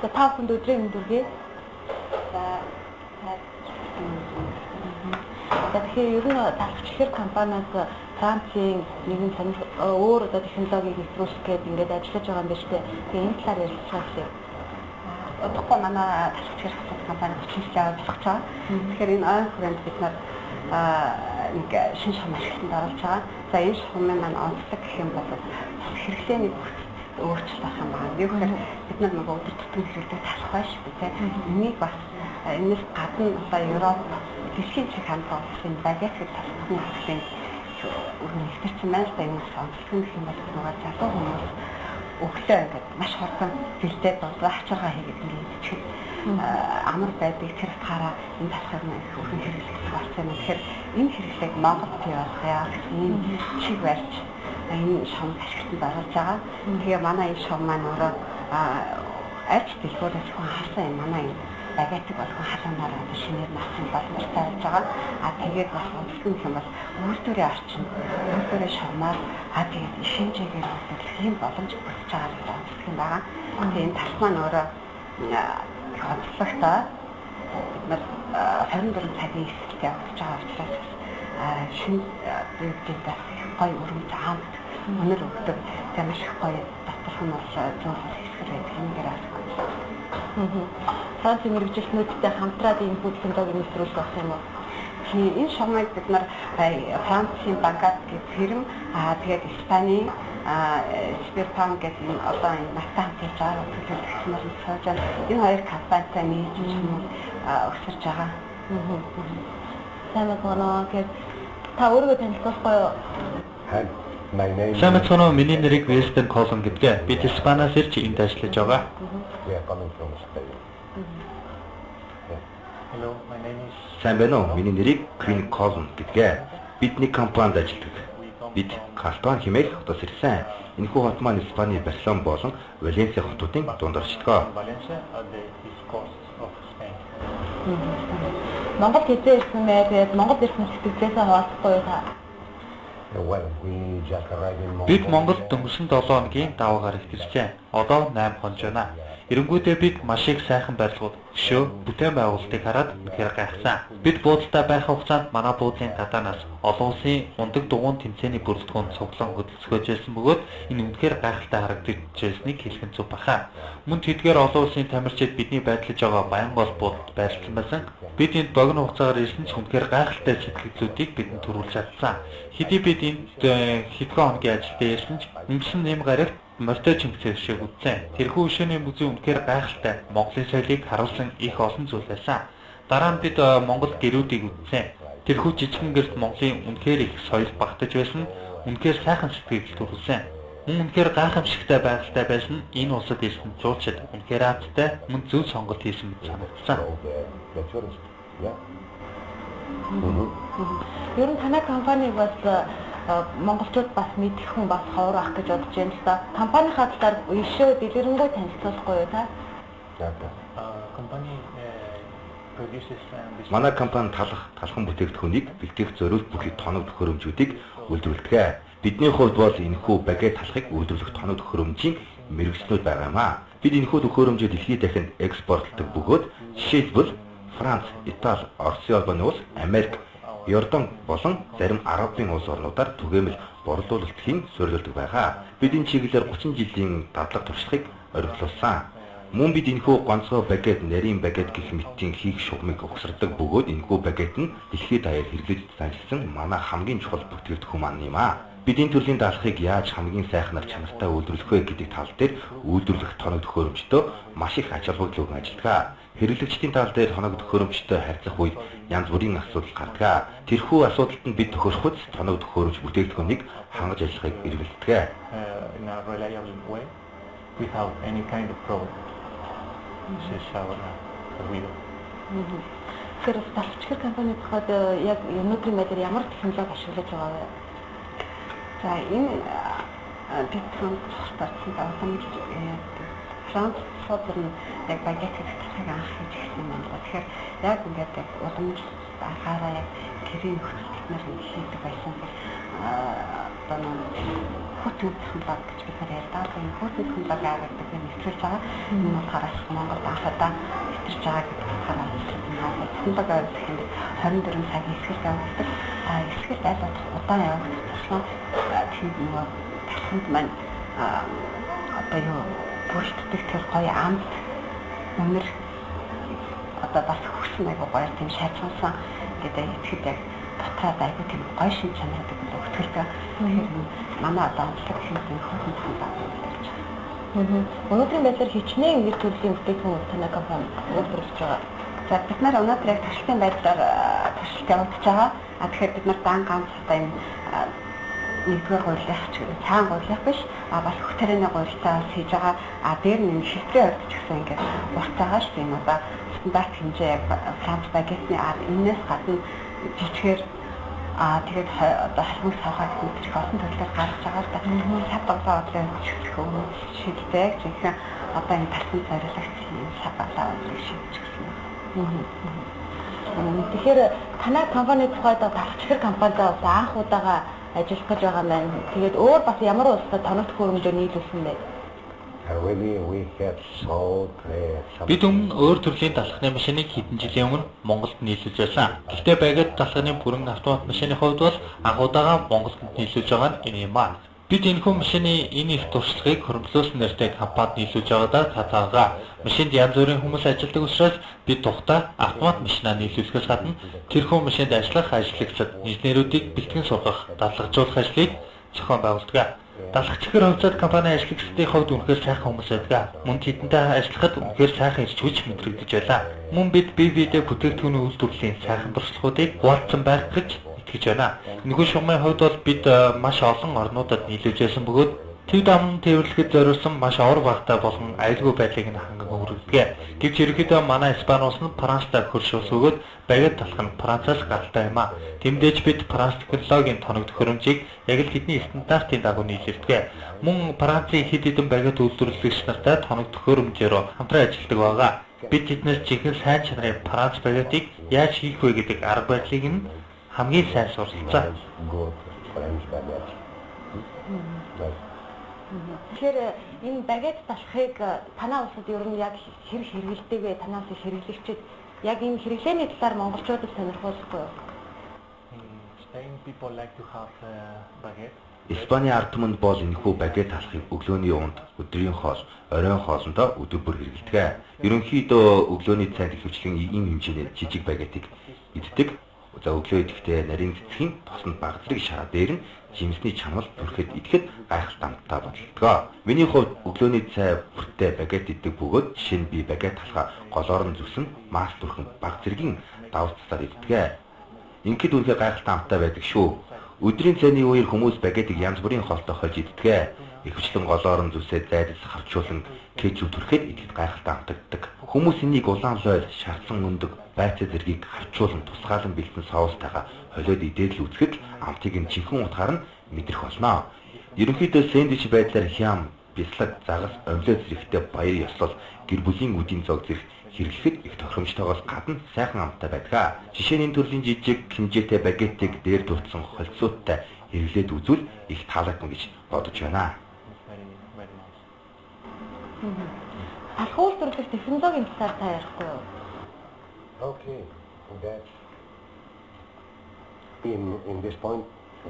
За, та бүхэнд өдрийн мэнд хүргэе. За, за, тэгэхээр ер нь Талх чихэр компаниас Францын нэгэн өөр одоо технологиг нэвтрүүлэх гээд ингээд ажиллаж байгаа юм байна шүү дээ. Тэгээ энэ талаар ярилцлага хийлээ. Удахгүй манай Талх чихэр компани 30 жилийн аваад болох байгаа. Тэгэхээр энэ ойн хүрээнд бид нар нэг шинэ шугам ашиглалтанд оруулж байгаа. За, энэ шугамын маань онцлог гэх юм бол хэрэглээний өөрчлөлт авах юм байна. Юу гэхээр бид нар нөгөө өдөр тутмын хэрэглэдэг талх байж шүү дээ. Энийг бас энэс гадна одоо Европ, дэлхийн чих хамт улсын багет гэж талхны хэрэглээнд өргөн нэвтэрсэн байна л да. Энэ онцлог нь гэх юм бол нөгөө залуу хүмүүс өглөө ингээд маш хурдан бэлдээд болоо ачааргаа хийгээд ингээд идчихэл амар байдаг. Тэр утгаараа энэ талхыг их өргөн хэрэглэгдэх болсон юм. Тэгэхээр энэ хэрэглээг Монголд бий болгоё гэсэн ийм чиг барьж энэ шугамыг ашиглалтанд оруулж байгаа. Тэгээ манай энэ шугам маань өөрөө аль ч дэлгүүрээс хүн харсан юм манай энэ багетыг болгон халуунаар одоо шинээр насан боломжтой болж байгаа. А тэгээд бас онцлог юм бол үйлдвэрийн орчин, үйлдвэрийн шугамаар тэгээд их хэмжээгээр үйлдвэрлэх ийм боломж бүрдэж байгаа л онцлог юм байгаа. Тэгээ энэ талх маань өөрөө их онцлогтой. Бид нар 24 цагийн эсэлт явуулж байгаа учраас шинэ зүйлүүд бас их гоё өргөмж аамт өнөр өгдөг. Тэгээ маш их гоё доторх нь бол зөөлөл хэсгэр байдаг. Энэгээр бас онцлог. Францын мэргэжилтнүүдтэй хамтраад энэ технологиг нэвтрүүлэх байх юм уу? Тийм, энэ шугамыг бид нар Францын Багат гэх фирм, тэгээд Испанийн Сперпан гэдэг энэ одоо энэ надтай хамт хийж байгаа төлөөлөгч нар сууж байгаа. Энэ хоёр компанитай нийлж шугамыг өсөрч байгаа. Сайн байна уу? Тэгэхээр та өөрийгөө танилцуулахгүй юу? Hi, my name Сайн байцгаана уу? Миний нэрийг Western Colon гэдэг. Бид Испаниас ирж энд ажиллаж байгаа. We are coming from Spain. Yeah. Hello, my name is Сайн байна уу? Миний нэрийг Queen Colon гэдэг. Бид нэг компанид ажилладаг. Бид Калтон хэмээх хотоос ирсэн. Энэхүү хот маань Испаний Барселон болон Валенсиа хотуудын дунд оршдог. Valencia at the east coast of Spain. Монгол хэзээ ирсэн бэ? Тэгээд Монгол ирсэн сэтгэгдлээсээ хуваалцахгүй юу та? Well, we just arrived in Бид Mongolia. Монголд өнгөрсөн 7 хоногийн даваагаар их ирсэн. Одоо 8 хонож байна. Эренгүүтээ бид маш их сайхан барилгууд, өшөө бүтээн байгуулалтыг хараад үнэхээр гайхсан. Бид буудалдаа байх хугацаанд манай буудлын гадаанаас олон улсын унадаг дугуйн тэмцээний бүрэлдэхүүн цуглан хөдөлсгөөж байсан бөгөөд энэ үнэхээр гайхалтай харагдаж байсныг хэлэх нь зөв баха. Мөн тэдгээр олон улсын тамирчид бидний байрлаж байгаа Баянгол буудалд байрласан байсан. Бид энд богино хугацаагаар ирсэн ч үнэхээр гайхалтай сэтгэгдлүүдийг бидэнд төрүүлж чадсан. Хэдий бид энд хэдхэн хоногийн ажилдаа ирсэн ч өнгөрсөн нэм гарагт морьтой Чингисийн өшөөг үзсэн. Тэрхүү өшөөний музей үнэхээр гайхалтай. Монголын соёлыг харуулсан их олон зүйл байсан. Дараа нь бид Монгол гэрүүдийг үзсэн. Тэрхүү жижигхэн гэрт Монголын үнэхээр их соёл багтаж байсан. Үнэхээр сайхан сэтгэгдэл төрүүлсэн. Мөн үнэхээр гайхамшигтай байгальтай байсан энэ улсад ирсэн жуулчид үнэхээр азтай мөн зөв сонголт хийсэн мэт санагдсан. So the tourist. Yeah. Ер нь танай компаниг бас монголчууд бас мэдэх хүн бас ховор ах гэж бодож байна л да. Компанийнхаа талаар өшөө дэлгэрэнгүй танилцуулахгүй юу та? Okay. Company produces and Манай компани талх, талхан бүтээгдэхүүнийг бэлтгэх зориулт бүхий тоног төхөөрөмжүүдийг үйлдвэрлэдэг. Бидний хувьд бол энэхүү багет талхыг үйлдвэрлэх тоног төхөөрөмжийн мэргэжилтнүүд байгаа юм аа. Бид энэхүү төхөөрөмжийг дэлхийд дахинд экспортлдог бөгөөд жишээлбэл Франц, Итали, Оросын холбооны улс, Америк, Иордан болон зарим Арабын улс орнуудаар түгээмэл борлуулалтын суурилдаг байгаа. Бид энэ чиглэлээр 30 жилийн дадлага туршлагыг оргилуулсан. Мөн бид энэхүү гонцгой багет, нарийн багет гэх мэтийн хийх шугамыг угсардаг бөгөөд энэхүү багет нь дэлхийд даяар хэрэглэж заншилсан манай хамгийн чухал бүтээгдэхүүн маань юм аа. Бид энэ төрлийн даалгаврыг яаж хамгийн сайхнаар чанартай үйлдвэрлэх вэ гэдэг тал дээр үйлдвэрлэх тоног төхөөрөмжтөө маш их ач холбогдол өгөн ажилладаг. Хэрэглэгчдийн тал дээр тоног төхөөрөмжтэй харьцах үед янз бүрийн асуудал гардаг. Тэрхүү асуудалд нь бид тохирохуйц тоног төхөөрөмж бүтээгдэхүүнийг хангаж ажиллахыг эргэлддэг. In a reliable way without any kind of problem. This is our what we do. Тэгэхээр Талх чихэр компани тухайд яг өнөөдрийн байдлаар ямар технологи ашиглаж байгаа вэ? За, энэ бид Франц орсон уламжлалт Францууд нь яг багет гэх талхыг анх хийж эхэлсэн юм байна л да. Тэгэхээр яг ингээд яг уламжлалт аргаараа яг гэрийн нөхцөл бид нар хийдэг байсан. Одоо нэг хүйтэн технологи гэж бид нар ярьдаг. Энэ хүйтэн технологи яагаад гэдэг нь нэвтрүүлж байгаа. Энэ болохоор Монголд анх удаа нэвтэрч байгаа гэдэг болохоор технологи гэх юм 24 цагийн эсгэлт явагддаг. А эсгэлт аль болох удаан явагдах тусмаа тийм нөгөө талханд маань одоо юу бүрэлддэг тэр гоё амт үнэр одоо бас хөрсөн айгу гоё тийм шаажуулсан гэдэг итгэхэд яг бутраад айгу тийм гоё шин чанаруудыг өгтгөлтэй. Тэгэхээр манай одоо онцлог хэмжээний хөрсөн технологи гэж байна. Өнөөдрийн байдлаар хичнээн эр төрлийн бүтээгдэхүүн танай компани үйлдвэрлэж байгаа. За бид нар өнөөдөр яг туршилтын байдлаар туршилт явуулж байгаа. А тэгэхээр бид нар дан ганц одоо энэ нэгдүгээр гурилах ч гэдэг цагаан гурилах биш, а бас хөх тарианы гурилтаа бас хийж байгаа. А дээр нь шилтрийн хувьд ч гэсэн ингээд урт байгаа шүү дээ. Энэ одоо стандарт хэмжээ яг Франц багетны энээс гадна жижигээр тэгээд одоо халимг савхаа гэх мэт их олон төрлөөр гарч байгаа л да. Сав баглаа бодлоо шийдэлтэй яг жинхэнэ одоо энэ талхан зориулагдсан юм сав баглаа бодлыг шийдэж өгсөн байна. Тэгэхээр танай компани тухайд талх чихэр компанитай бас анх удаага ажиллах гэж байгаа юм байна. Тэгээд өөр бас ямар улсад тоног төхөөрөмжөөр нийлүүлсэн бэ? Бид өмнө өөр төрлийн талхны машиныг хэдэн жилийн өмнө Монголд нийлүүлж байсан. Гэхдээ багет талхны бүрэн автомат машины хувьд бол анх удаага Монголд нийлүүлж байгаа нь энэ юм аа. Бид энэхүү машины энэ их туршлагыг хөрөмтлөөс нэртэй компанид нийлүүлж байгаадаа цацаагаа. Машинд янз бүрийн хүмүүс ажилладаг учраас бид тухтай автомат машинаа нийлүүлэхээс гадна тэрхүү машинд ажиллах ажиглагчид, инженерүүдийг бэлтгэн сургах, дадлгажуулах ажлыг зохион байгуулдаг. Далах чихэр хувьцаат компани ажиглагчдын хувьд үнэхээр сайхан хүмүүс байдаг. Мөн тэдэнтэй ажиллахад үнэхээр сайхан эрч хүч мэдрэгдэж байлаа. Мөн бид бие биедээ бүтээгдэхүүний үйлдвэрлэлийн сайхан туршлагуудыг хуваалцсан байх гэж итгэж байна. Энэхүү шугамын хувьд бол бид маш олон орнуудад нийлүүлж байсан бөгөөд төв дамн тээвэрлэхэд зориулсан маш ор багтай болон аюулгүй байдлыг нь ханган хүргэдэг. Гэвч ерөнхийдөө манай Испани улс нь Францтай хөрш улс бөгөөд багет талх нь Францаас гаралтай юм а. Тэмдээж бид Франц технологийн тоног төхөөрөмжийг яг л тэдний стандартын дагуу нийлүүлдэг. Мөн Францын хэд хэдэн багет үйлдвэрлэгч нартай тоног төхөөрөмжөөр хамтран ажилладаг байгаа. Бид тэднээс жинхэнэ сайн чанарын Франц багетыг яаж хийх вэ гэдэг арга барилыг нь хамгийн сайн суралцсан. Тэгэхээр энэ багет талхыг танай улсад ер нь яг хэр хэрэглэдэг вэ? Танай улсын хэрэглэгчид яг энэ хэрэглээний талаар монголчуудад сонирхуулахгүй юу? Spain people like to have baguette. Испани ард түмэнд бол энэхүү багет талхыг өглөөний унд, өдрийн хоол, оройн хоолндоо өдөр бүр хэрэглэдэг. Ерөнхийдөө өглөөний цайнд ихэвчлэн ийм хэмжээний жижиг багетыг иддэг. За өглөө идэхдээ нарийн цэцгийн тосонд бага зэрэг шараа дээр нь жимсний чанал түрхэд идэхэд гайхалтай амттай бодолдгоо. Миний хувьд өглөөний цай бүртээ багет иддэг бөгөөд жишээ нь би багет талхаа голоор нь зүсэн мас түрхэн бага зэргийн давс цасаар иддэг. Ингээд үнэхээр гайхалтай амттай байдаг шүү. Өдрийн цайны үеэр хүмүүс багетыг янз бүрийн хоолтой хольж иддэг. Ихэвчлэн голоор нь зүсээ зайдас хавчуулан кетчуп түрхэд идэхэд гайхалтай амтагддаг. Хүмүүс энийг улаан лойл, шарсан өндөг, байцаа зэргийг хавчуулан тусгаалan бэлдсэн соустайгаа холиод идээд л үзэхэд амтыг нь жинхэнэ утгаар нь мэдрэх болно. Ерөнхийдөө сэндвич байдлаар хям, бяцлаг, загас, омлет зэрэгтэй баяр ёслол, гэр бүлийн үдийн зог зэрэг хэрэглэхэд их тохиромжтойгоос гадна сайхан амттай байдаг. Жишээ нь энэ төрлийн жижиг хэмжээтэй багетыг дээр дурдсан холцоотой хэрэглээд үзвэл их таалагдана гэж бодож байна. Талх үйлдвэрлэх технологийн талаар та ярихгүй юу? Okay, that's in this point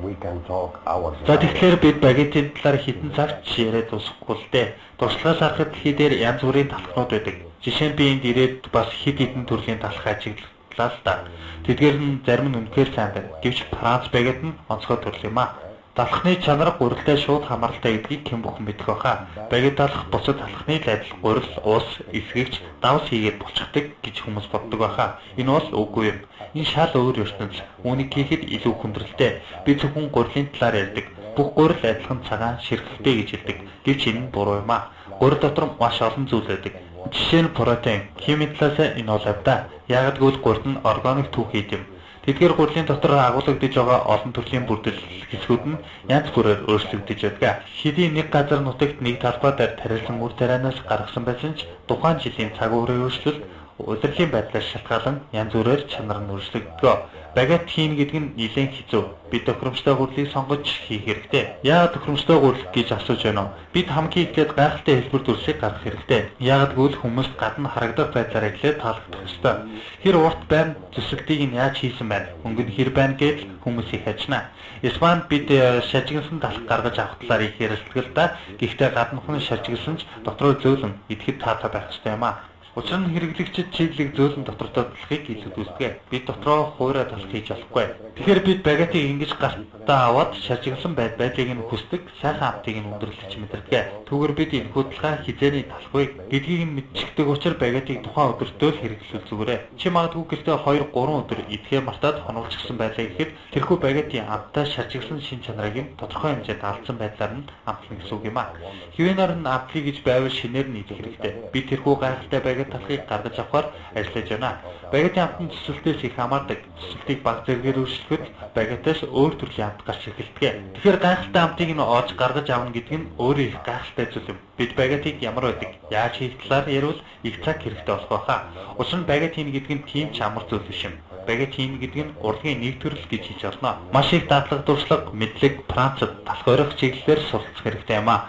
we can talk hours. За тэгэхээр бид багетын талаар хэдэн цагч яриад дуусахгүй л дээ. Туршлагаас харахад дэлхий дээр янз бүрийн талхнууд байдаг. Жишээ нь би энд ирээд бас хэд хэдэн төрлийн талх ажиглалаа л да. Тэдгээр нь зарим нь үнэхээр сайн байна. Гэвч Франц багет нь онцгой төрөл юм а. Талхны чанар гурилтай шууд хамааралтай гэдгийг хэн бүхэн мэдэх байхаа. Багет талх бусад талхны л адил гурил, ус, эсгэгч, давс хийгээд болчихдог гэж хүмүүс боддог байхаа. Энэ бол үгүй юм. Энэ шал өөр ертөнц. Үүнийг хийхэд илүү хүндрэлтэй. Би зөвхөн гурилын талаар ярьдаг. Бүх гурил адилхан цагаан, ширхэгтэй гэж хэлдэг. Гэвч энэ нь буруу юм а. Гурил дотор маш олон зүйл байдаг. Жишээ нь протеин, химийн талаас энэ бол авдаа. Яагаад гэвэл гурил нь органик түүх хийд юм. Тэдгээр гурилын дотор агуулгадж байгаа олон төрлийн бүрдэл хэсгүүд нь янз бүрээр өөрчлөгдөж байдаг. Хэдий нэг газар нутагт нэг талбай дээр тариалсан үр тарианаас гаргасан байсан ч тухайн жилийн цаг уурын өөрчлөлт Улирлын байдлаас шалтгаалan янз бүрээр чанар нь өөрчлөгддөг. Багет хийнэ гэдэг нь нэлээн хэцүү. Бид тохиромжтой гурилыг сонгож хийх хэрэгтэй. Яагаад тохиромжтой гурил гэж асууж байна уу? Бид хамгийн эхлээд гайхалтай хэлбэр дүрсийг гаргах хэрэгтэй. Яагаад гэвэл хүмүүст гадна харагдах байдлаар эхлээд таалагдах ёстой. Хэр урт байна, зүсэлтийг нь яаж хийсэн байна, өнгө нь хэр байна гэдэл хүмүүс их ажна. Испанд бид шажигнасан талх гаргаж авах талаар их ярилцдаг л да. Гэхдээ гаднах нь шажигнасан ч дотроо зөөлөн идэхэд таатай байх ёстой юм аа. Учир нь хэрэглэгчид чиглэг зөөлөн дотортой талхыг илүү үздэг. Бид дотроо хуурай талх хийж болохгүй. Тэгэхээр бид багетыг ингэж гартаа аваад шажигнасан байдлыг нь хүсдэг, сайхан амтыг нь өндөрлөж мэдэрдэг. Түүгээр бид энэхүү талхаа хизээний талх вэ гэдгийг нь мэдчихдэг учраас багетыг тухайн өдөртөө л хэрэглэвэл зүгээрээ. Чи магадгүй гэртээ 2 3 өдөр идэхээ мартаад хонуулчихсан байлаа гэхэд тэрхүү багетын амттай шажигнасан шин чанарыг нь тодорхой хэмжээнд алдсан байдлаар нь амтлана гэсэн үг юм аа. Хэвээр нь амтлая гэж байвал шинээр нь идэх хэрэгтэй. Би тэрхүү гайхалтай багет талхыг гаргаж авахар ажиллаж байна. Багетын амт нь зүсэлтээс их хамаардаг. Зүсэлтийг бага зэргээр өөрчлөхөд багетаас өөр төрлийн амт гарч эхэлдэг. Тэгэхээр гайхалтай амтыг нь олж гаргаж авна гэдэг нь өөрөө их гайхалтай зүйл юм. Бид багетыг ямар байдаг, яаж хийх талаар ярил их цаг хэрэгтэй болох байхаа. Учир нь багет хийнэ гэдэг нь тийм ч амар зүйл биш юм. Багет хийнэ гэдэг нь урлагийн нэг төрөл гэж хэлж болно. Маш их дадлага туршлага, мэдлэг Францад талх орих чиглэлээр суралцах хэрэгтэй юм аа.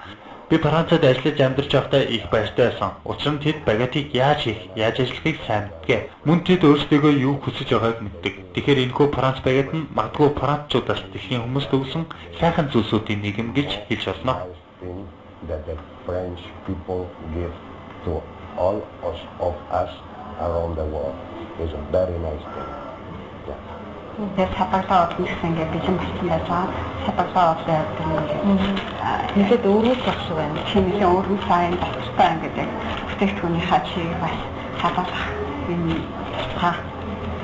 Би Францад ажиллаж амьдарч байхдаа их баяртай байсан. Учир нь тэд багетыг яаж хийх, яаж ажиллахыг сайн мэддэг. Мөн тэд өөрсдийгөө юу хүсэж байгааг мэддэг. Тэгэхээр энэхүү Франц багет нь магадгүй Францчуудаас дэлхийн хүмүүст өгсөн сайхан зүйлсүүдийн нэг юм гэж хэлж болно. That the French people give to all of us around the world is a very nice thing. Yeah. Тэгээд садаглаа удлан гэсэн ингээд бэлэн болсон байж байгаа. Садаглаа удлын хувьд нэлээд өөрөөр байх шиг байна. Тийм, нэлээд өөрөөр сайн доктортой ингээд яг бүтээгдэхүүнийхаа чиг бас хадгалах юм тусгай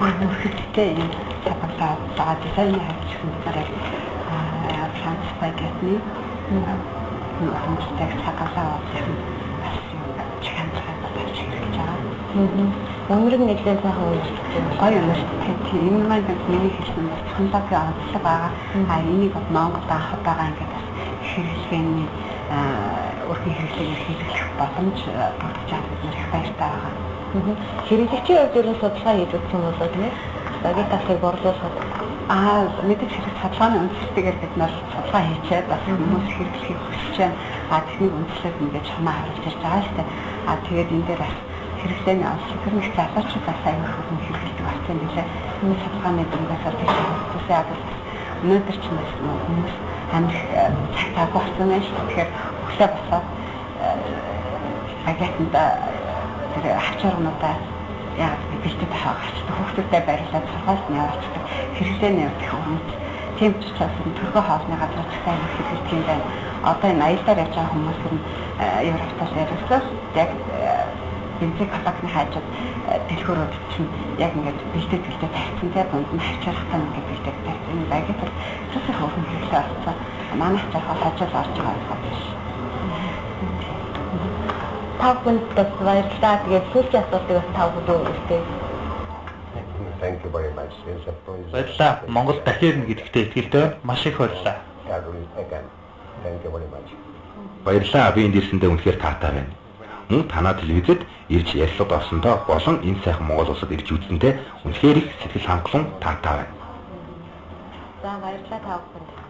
өрхөлттэй юм садаглаа удлаа. Дизайны хувьд ч гэсэн бид нар яг Франц багетны урамжтай садаглаа удлын бас юм чанартай болж хэрэглэж байгаа. Өнөр нь нэлээд сайхан үнэртэй. Гоё үнэртэй. Тийм, энэ маань миний хэлсэн бас технологийн онцлог байгаа. А энийг бол Монголд анх удаага ингээд бас хэрэглээний өрхөн хэрэглээгээр хэрэглэх боломж бүрдэж байгаа бид нар их баяртай байгаа. Хэрэглэгчийн хувьд ер нь судалгаа хийж үзсэн болоо тийм ээ? Багет талхыг борлуулахад мэдээж хэрэг судалгааны үндэслэлтэйгээр бид нар судалгаа хийчээд бас хүмүүс хэрэглэхийг хүсэж байна. А техник үндэслэлд ингээд чамаа харуулж ирж байгаа шүү дээ. А тэгээд энэ дээр бас хэрэглээний онцлог тэр нэг залуучууд бас аюул хөрөн хэрэглэдэг болсон юм билээ. Энэ судалгааны дүнгээс бол тийш үзсэн. Яг бас өнөөдөр ч бас хүмүүс амар их цаг таагүй болсон юм шүү дээ. Тэгэхээр өглөө босоод багетанд тэр хавчаргуудаа яг бэлтгэж авах гарчдаг, хүүхдүүдэд бариулаад сургуульд нь явуулчихдаг. Хэрэглээний хувьд их өрөмж. Тийм ч учраас төрхөө хоолны газар ч гэсэн аюул хэрэглэдэг юм байна. Одоо энэ аяллаар явж байгаа хүмүүс нь Европтоос ярилцлаа. Яг бензин колокны хажууд дэлгүүрүүд чинь яг ингээд бэлдээд тавьсан тийм дунд нь хавчархтаа ингээд бэлдээд тавьсан. Энэ багет бол цэцэг их өрхөн хэрэглээ болсон. Манайх жаахан хажууд орж байгаа юм биш. Та бүхэнд бас баярлалаа. Тэгээд сүүлчийн асуултыг бас та бүхэнд өгье. Thank you very much. It's a pleasure. Баярлалаа. Монгол дахиад гэдэгтээ итгэлтэй байна. Маш их баярлалаа. Thank you very much. Баярлалаа. Би энд ирсэндээ үнэхээр таатай байна. Мөн танаа телевизэд ирж ярилцлага авсандаа болон энэ сайхан Монгол улсад ирж үзсэндээ үнэхээр их сэтгэл хангалуун таатай байна. За баярлалаа та бүхэнд.